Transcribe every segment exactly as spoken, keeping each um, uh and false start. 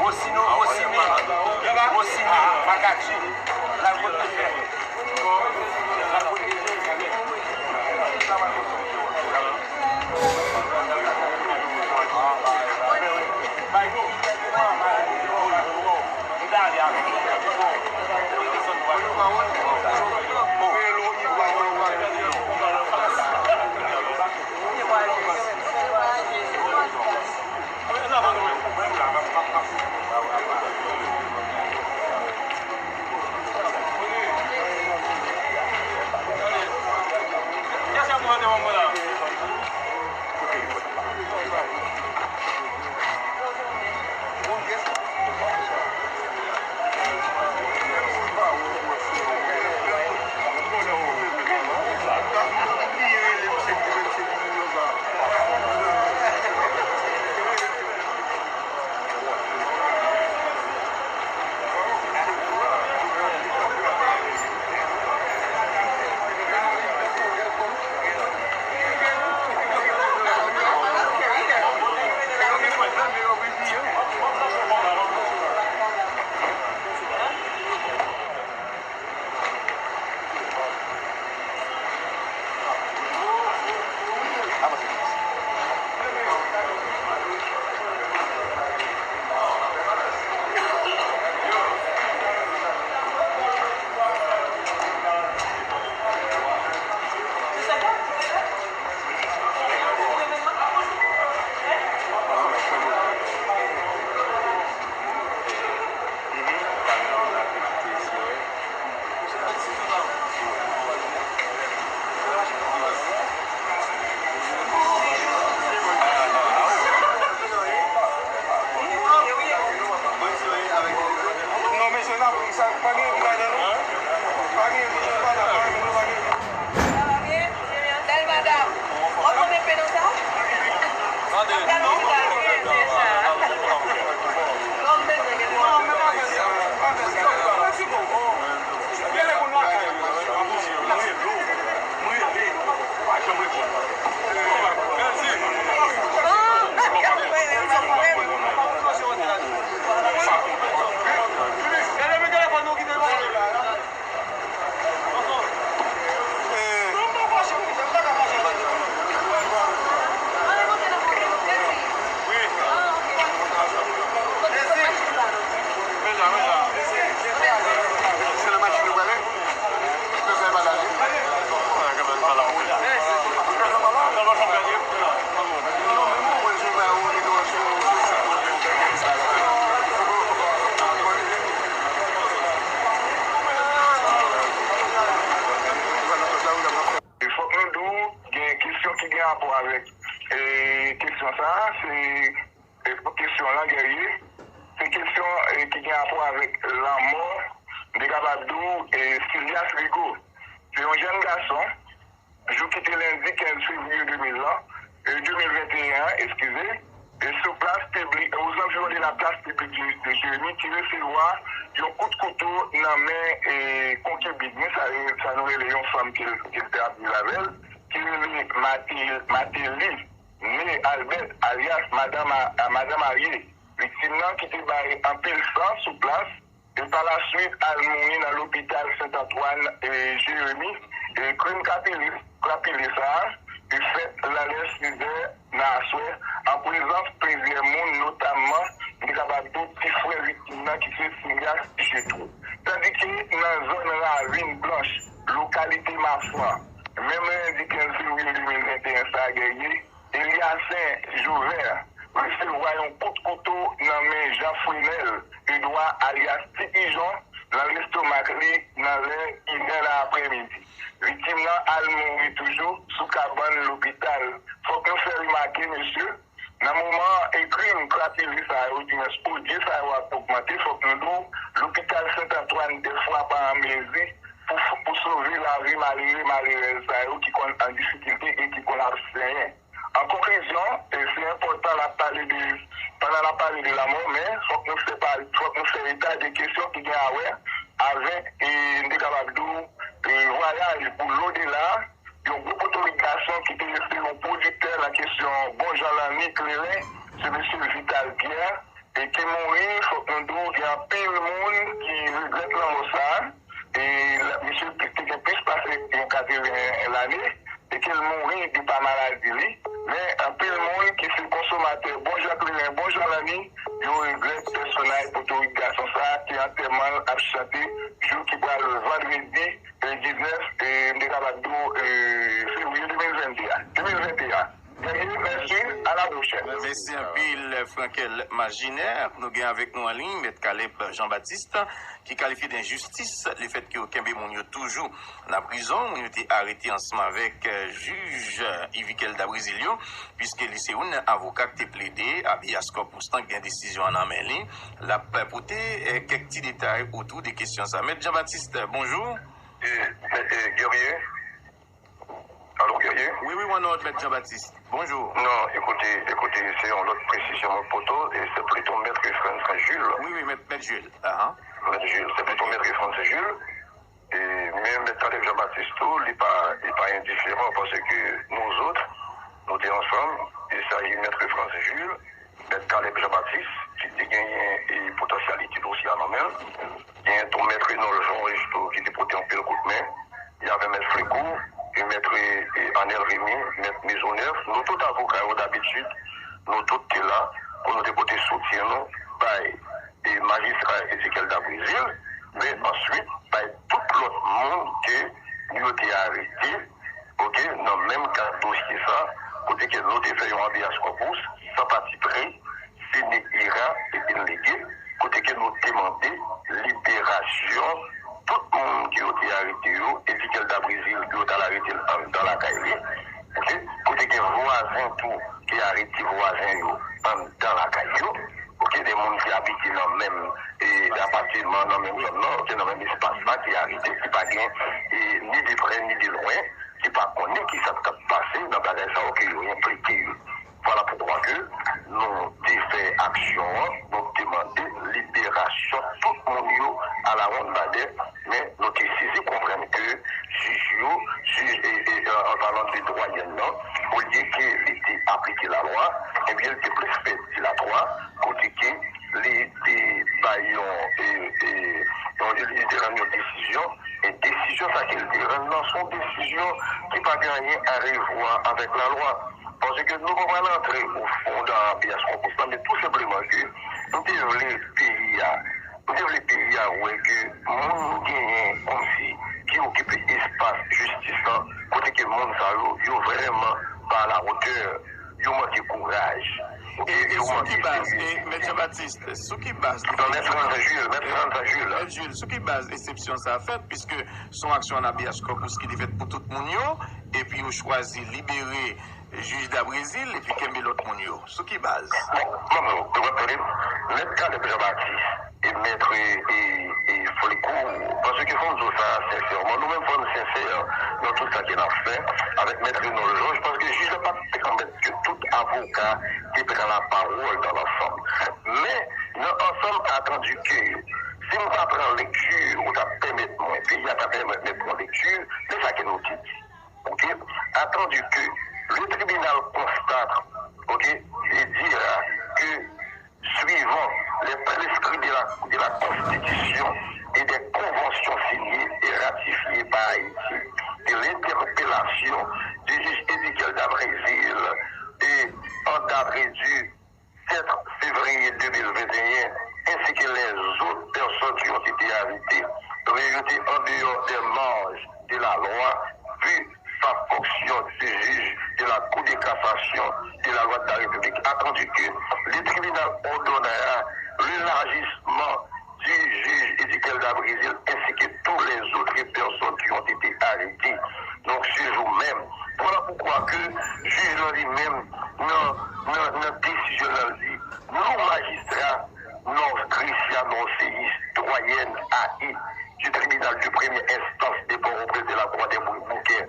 Osino, Osime, Osime, Makati, Lagote Fè. Non, mesye, n ap ri sa, pa gen ri ladan, non. Pa gen ri, pa gen ri, pa gen ri. Bèl madanm, w ap konn epè nan sa? Gade, non. Kòm bezwen gen non. Non, men pa fè sa, pa fè sa. Mwen ti bon. Gen lè pou nou lakay mwen, mwen rele w, mwen rele, ou pa janm reponn. Mèsi. Gade men telefòn nou kite l. Fòk nou di w, gen kesyon ki gen rapò avèk, e, kesyon sa a, se, e, kesyon lan, Guerrier, se kesyon, e, ki gen rapò avèk lanmò, m te kapab di w, e, Silias Rigaud. Se yon jèn gason, jou ki te lendi kenz fevriye de mil lan, e, de mil venteyen an, eskize, e sou plas piblik, ozanviwon de la plas piblik de, de Jeremi, ki resevwa yon kout kouto nan men, e, konkibin li, sa, sa nou rele yon fanm ke l, ke l te ap viv avè l, ki rele Mate-, Mateli, ne Albert, alyas Madan Ma-, Madan Marye. Viktim nan ki te bay anpil san sou plas, e pa la swit al mouri nan lopital Sent Antwàn, e, Jeremi. E krim krapile, krapile sa a, e fèt nan lè sizè nan aswè, an prezans plizyè moun, notamman, m te kapab di w, ti frè viktim nan ki se Silias Jetro. Tandike nan zòn Ravin Blanch, lokalite Mafran, menm lendi kenz fevriye de mil venteyen sa a, Guerrier, Eliasen Jouvert resevwa yon kout kouto nan men Jean Frenel Edouard alyas Ti Pijon nan lestomak li nan lè inè nan aprèmidi. Viktim nan al mouri toujou sou kabann lopital. Fòk nou fè remake, mesye, nan moman e krim krapile sa yo, dimens odye sa yo ap ogmante, fòk nou di w, lopital Sent Antwàn dèfwa pa an mezi pou, pou sove lavi malere, malerèz sa yo ki konn an difikilte e ki konn ap senyen. An konklizyon, e se enpòtan n ap pale de, pandan n ap pale de lanmò, men fòk nou fè pa, fòk nou fè eta de kesyon ki gen a wè avèk, e, m te kapab di w, e, vwayaj pou lodela, yon gwo potorik gason ki te rete yon pwodiktè nan kesyon bon jan lanni kleren, se mesye Vital Pierre, e ki mouri, fòk nou di w, gen anpil moun ki regrèt lanmò sa a. E misye te gen plis pase yon katreven lane, e ke l mouri de pa maladi li. Men anpil moun ki se konsomatè bon jan kleren, bon jan lanni, yo regrèt pèsonaj potorik gason sa a ke antèman l ap chante jou ki pral vandredi, e, diznèf, e, m te kapab di w, e, fevriye de mil vennde a. De mil vennde a. Mèsi, à la prochaine. Mèsi anpil, Frankel Maginè. Nou gen avèk nou an liy Mèt Caleb Jean-Baptiste, ki kalifye d enjistis lefètke yo kenbe moun yo toujou nan prizon. Moun yo te arete ansanm avèk, eh, jij, eh, Yvikel Dabrésil yo, piske li se youn nan avoka ki te plede habeas corpus lan, ki gen desizyon an nan men li. L ap pote, eh, kèk ti detay otou de kesyon sa. Mèt Jean-Baptiste, bonjou. Eh, eh, eh, Guerrier? Alo, Guerrier? Wi, wi, m an òd, Mèt Jean-Baptiste. Bonjou. Non, écoutez, écoutez, c'est une autre précision, mon poteau, et c'est plutôt Maître Franz Jules. Wi, wi, Mèt, Mèt Jules. Ah, ah. Maître Jules, c'est plutôt Maître Franz Jules. E men Mèt Caleb Jean-Baptiste tou, li pa, li pa endiféran, paske nou zòt, nou te ansanm, il s'agit Maître Franz Jules, Mèt Caleb Jean-Baptiste, ki te genyen, e, potansyalite dosye a nan men l. Genyen tou Mèt Renold Jean Resto, ki te pote anpil kout men. Y avè Mèt Flecourt, e Mèt, e, Anel Remy, Mèt Maisonneuve. Nou tout avoka yo, dabitid, nou tout te la pou nou te pote soutyen nou bay, e, majistra Ezekiel Dabrésil, men answit bay tout lòt moun ke yo te arete, oke, nan menm kad dosye sa, kote ke nou te fè yon habeas corpus san patipri, sine ira e in lege, kote ke nou te mande liberasyon tout moun ke yo te arete yo, Ezekiel Dabrésil, ke yo t al arete l anndan lakay li, oke, kote gen vwazen tou ki arete vwazen yo anndan lakay yo, oke, de moun ki abite nan menm, e, apatiman, nan menm zòn nan, oke, nan menm espas la, ki arete, ki pa gen, e, ni de prè ni de lwen, ki pa konnen ki sa k t ap pase nan bagay sa yo ke yo enplike yo. Vwala poukwa ke nou te fè aksyon an, nou te mande liberasyon tout moun yo alawonnbadè, men nou te sezi konprann ke jij yo, jij, e, e, an, an palan de dwayèn nan, olye ke li te aplike lalwa, ebyen, li te plis fè dilatwa, kote ke li te bay yon, e, e, yon, li te rann yon desizyon, e desizyon sa ke li te rann nan, se yon desizyon ki pa gen anyen a revwa avèk lalwa. Paske nou pa pral antre o fon dan habeas corpus lan, men tou senpleman ke nou te vle peyi a, nou te vle peyi a wè ke moun nou genyen kòmsi ki okipe espas jistis lan, kote ke moun sa yo, yo vrèman pa alawotè, yo manke kouraj. E, e sou ki baz, e, Mèt Jean-Baptiste, sou ki baz li fè... Mèt Franz Jules, Mèt Franz Jules. Mèt Jules, sou ki baz eksepsyon sa a fèt, piske se yon aksyon an habeas corpus ki te fèt pou tout moun yo, epi yo chwazi libere jij Dabrésil, epi kenbe lòt moun yo. Sou ki baz? Bon, manm nou, nou ap tande, Mèt Caleb Jean-Baptiste e Mèt, e, e, Flecourt, paske fò m di w sa sensèman, nou menm fò n sensè nan tout sa ke n ap fè avèk Mèt Renold Georges, paske jij la pa t pèmèt ke tout avoka te pran lapawòl dans l'ensemble. Men, nan ansanm, attendu que, si m ta pran lekti, ou ta pèmèt mwen, peyi a ta pèmèt mwen pran lekti, men sa ke nou te di. Ok? Attendu que le tribunal constate, ok, et dira que, suivant les prescrits de la, de la Constitution et des conventions signées et ratifiées par Haïti, et l'interpellation du juge Ezekiel Dabrésil et en date du sept février deux mille vingt et un, ainsi que les autres personnes qui ont été arrêtées, résulter en dehors des marges de la loi, vu sa fonction de juge de la Cour de cassation de la loi de la République, attendu que le tribunal ordonnera l'élargissement du juge Ezekiel Dabrésil ainsi que tous les autres personnes qui ont été arrêtées. Donk, se jou menm. Vwala poukwa ke jij lan li menm, nan, nan, nan desizyon l lan, li di, nou, majistra North Gracia Norceis, doyenne A I du tribunal de première instance de Port-au-Prince de la Croix des Bou-, Bouquets,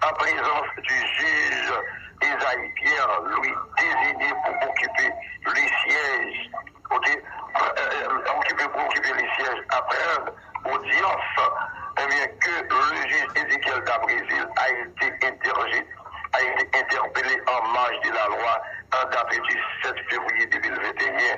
en présence du juge Esaïe Pierre-Louis, désigné pour occuper le siège, ok, euh, euh, occupé, pour occuper le siège à prendre audience, eh bien, que le juge Ezekiel Dabrésil a été interrogé, a été interpellé en marge de la loi en date du sept février deux mille vingt et un.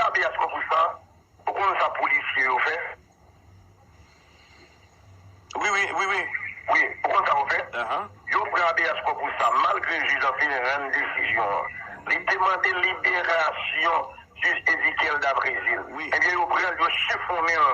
pran habeas corpus sa, ou konn sa polisye yo fè? Wi, wi, wi, wi. Wi, ou konn sa yo fè? Yo pran habeas corpus sa, malgre jij lan fin rann desizyon an. Li te mande liberasyon jij Ezekiel Dabrésil. Ebyen, yo pran l, yo chifonnen l,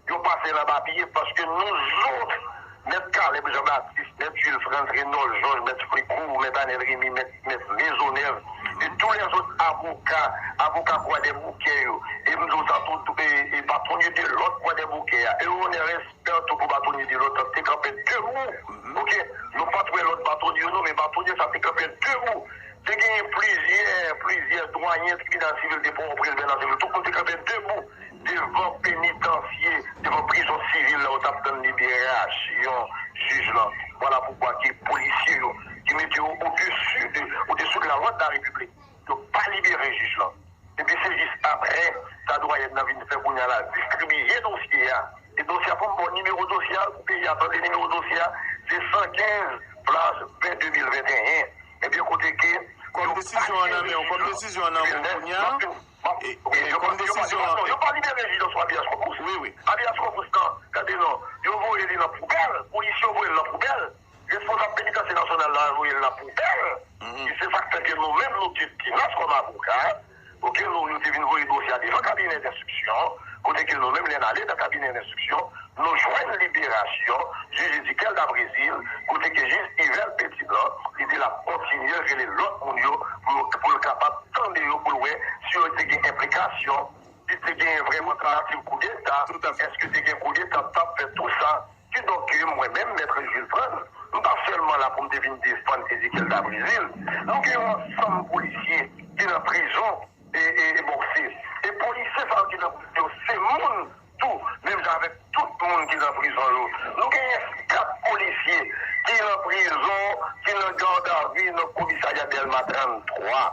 yo pase l anba pye, paske nou zòt, Mèt Caleb Jean Baptiste, Mèt Jules Frantz, Renold Georges, Mèt Flecourt, Mèt Anel Remy, Mèt, Mèt Maisonneuve, et tous les autres avocats, avoka Kwadèboukè yo, e m di w sa tou, tou, e, e batonye de lòt Kwadèboukè a, e on est respè tou pou batonye de lòt, te kanpe debou, oke? Nou pa t wè lòt batonye yo non, men batonye sa te kanpe debou. Te genyen plizyè, plizyè dwayen tribinal sivil de Pòtoprens, Bènasevil, tout moun te kanpe debou devan penitansye, devan prizon sivil la yo t ap tann liberasyon jij lan. Vwala poukwa ke polisye yo ki mete yo odesi de, odesi de la lwa de la repiblik, yo pa libere jij lan. Epi se jis apre sa dwayèn nan vin fè kounye a la distribiye dosye a. E dosye a, pou m ba w nimewo dosye a, pou peyi a tande nimewo dosye a, se san kenz flash ven de mil venteyen. Ebyen, kote ke kòm desizyon an nan men w, kòm desizyon an nan men w kounye a, e, e, kòm desizyon an, yo pa libere jij lan sou habeas corpus. Wi, wi. Habeas corpus lan, gade non, yo voye li nan poubèl, polisye yo voye l nan poubèl. Responsab penitansye nasyonal la voye l nan poubèl. E se sa k fè ke nou menm, nou te tenas kòm avoka, oke, nou, nou te vin voye dosye a devan kabinè denstriksyon, kote ke nou menm, lè n ale nan kabinè denstriksyon, nou jwenn liberasyon jij Ezekiel Dabrésil, kote ke jij Yvel Petit blan, li di l ap kontinye rele lòt moun yo pou yo, pou l kapab tande yo, pou l wè si yo te gen enplikasyon, si te gen vrèman tantativ koudeta, èske te gen koudeta, t ap fèt, tou sa. Kidonk, mwen menm, Mèt Jules Frantz, m pa sèlman la pou m te vin defann Ezekiel Dabrésil. Nou gen yon ansanm polisye ki nan prizon e, e, e Bòkse. E polisye sa yo ki nan prizon yo, se moun tou, menm jan avèk tout moun ki nan prizon yo. Nou genyen kat polisye ki nan prizon, ki nan gadavi nan komisarya Dèlma tranntwa.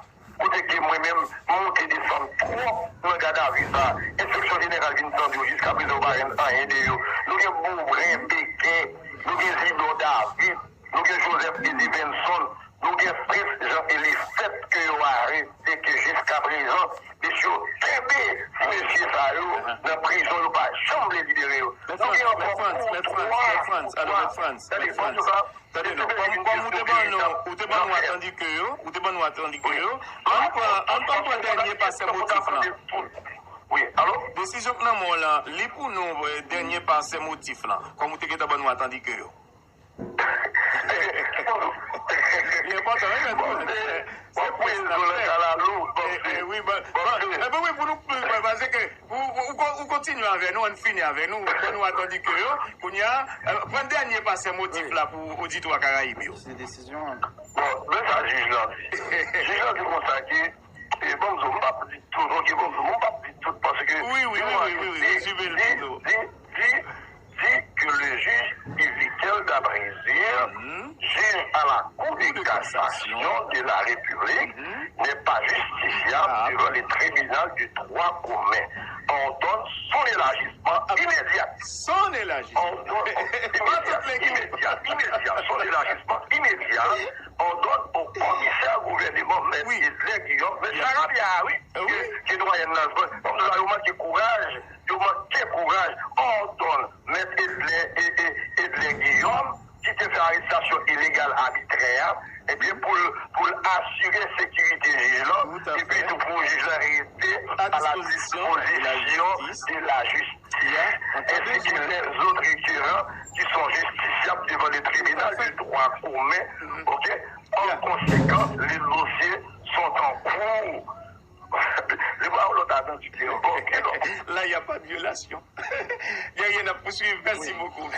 Kote ke mwen menm, m moute desann twòp nan gadavi sa. Enspeksyon jeneral vin tande yo, jiskaprezan yo pa jwenn anyen de yo. Nou gen Bouvren Beken, nou gen Zidor David, nou gen Joseph Edevenson, nou gen Prince Jean Eliseth ke yo arete, ke jiskaprezan, mesye yo kenbe ti mesye sa yo nan prizon, yo pa janm vle libere yo. Nou gen ankò twa, tande, bon, sa, Tande non, kòm, kòm ou te ban nou, ou te ban nou atandike yo, ou te ban nou atandike yo, ann pran, ann, ann pran dènye pasè motif lan. Wi, alo? Desizyon k nan men w lan, li pou nou, eh, dènye pasè motif lan, kòm ou te gentan ban nou atandike yo. Li enpòtan, wi, mèt. Se prens n ap fè. Eh, eh, wi, bon, bon, eh, ben wi, pou nou, paske Ou, ou, ou kon-, ou kontinye avè nou, ann fini avè nou, ban nou atandike yo. Kounye a, eh, pran dènye pasè motif la pou oditwa Karayib yo. Se desizyon an. Bon, men sa jij lan di. Jij lan di konsa ke, eh, bon, m di w, m p ap di tout, oke, bon, m p ap di tout, paske wi, wi, wi, wi, wi, rezime l pito. Di, di, di, di ke le jij Ezekiel Dabrésil, jij a la Cour de cassation, Président de la République n'est pas justifiable devant le tribunal du droit commun. Ordonne son élargissement immédiat. Son élargissement. Ordonne immédiat, immédiat, immédiat. Son élargissement immédiat. Ordonne au commissaire gouvernement, Maître Edler Guillaume, Maître Sarabia, oui, qui est doyen nan, comme nous avons manqué courage, yo manke kouraj, ordonn Mèt Edler, e, e, Edler Guillaume, ki te fè arestasyon ilegal abitrè a, ebyen, pou l, pou l asire sekirite jij lan, epi tou pou jij lan rete à la disposition de la justice, ainsi que les autres requérants qui sont justiciables devant le tribunal de droit commun, ok? En conséquence, les dossiers sont en cours. Li pa yon lòt adan di ke yon bòk, you know. Là, il n'y a pas de violation. Guerrier, n ap pouswiv. Merci beaucoup.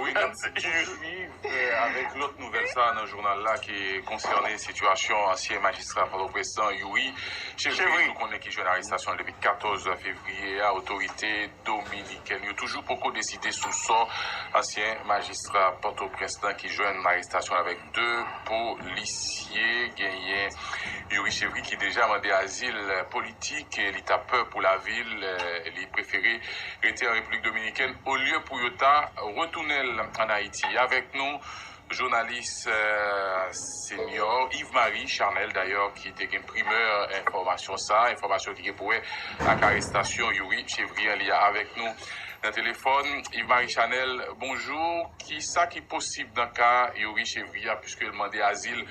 Wi, n ap pouswiv, euh, avèk lòt nouvèl sa nan jounal la ki konsène sitiyasyon ansyen majistra Pòtoprens lan, Youri Chevry. Nou konnen ki jwenn arestasyon depi katòz fevriye a. Otorite dominikèn yo toujou poko deside sou sò ansyen majistra Pòtoprens lan ki jwenn arestasyon avèk de polisye. Genyen Youri Chevry ki deja mande azil politik, li ta pè pou lavi l, li prefere rete an Repiblik Dominikèn olye pou yo ta retounen l ann Ayiti. Avèk nou, jounalis, euh, senior Yves Marie Charnel, dayè, ki te gen primè enfòmasyon sa, enfòmasyon ki gen pou wè ak arestasyon Youri Chevry an, li avèk nou nan telefòn. Yves Marie Charnel, bonjou. Ki sa ki posib nan ka Youri Chevry a, piske l mande azil,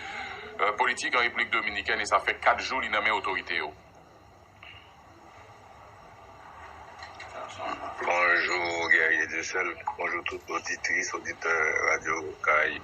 euh, politik an Repiblik Dominikèn e sa fè kat jou li nan men otorite yo? Bonjou, Guerrier Dieuseul. Bonjou, tout oditris, oditè Radyo Karayib.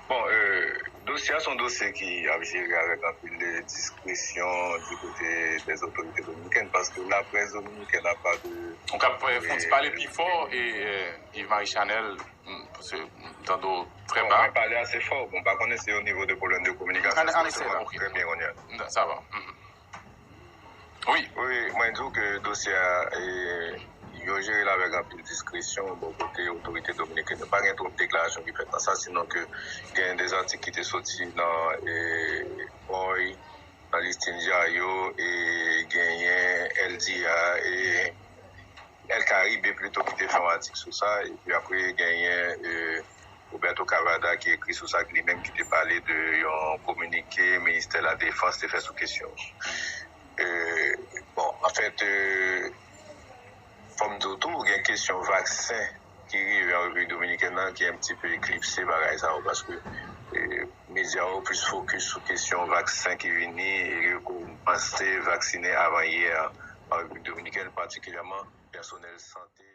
Bon, euh, dosye a se yon dosye ki ap jere avèk anpil de diskresyon di kote dè otorite dominikèn, paske laprès dominikèn apa de... Ou ka fè yon ti pale pi fò, e, euh, Yves Marie Charnel, m, paske m tande w trè ba. Bon, mwen pale ase fò. Bon, m pa konnen si o nivo de pwoblèm de kominikasyon. An, an eseye la. Trè byen, kounye a. Sa va. Mhm. Wi. Wi, mwen di w ke dosye a, e, yo jere l avèk anpil diskresyon bò kote otorite dominikèn yo. Pa gen twòp deklarasyon ki fèt nan sa, sinon ke gen de zatik ki te soti nan, e, Oy, nan Listín Diario, e genyen El Día, e El Caribe plito ki te fè yon atik sou sa, epi apre genyen, e, Roberto Cavada ki ekri sou sa, ki li menm ki te pale de yon kominike Ministè Ladefans te fè sou kesyon. E, bon, anfèt, e, fò m di w tou, gen kesyon vaksen ki rive an Repiblik Dominikèn nan ki un petit peu eklipse bagay sa yo, paske, e, medya yo plis fokis sou kesyon vaksen ki vini e yo kòmanse vaksinen avan yè an Repiblik Dominikèn, patikilyèman pèsonèl sante.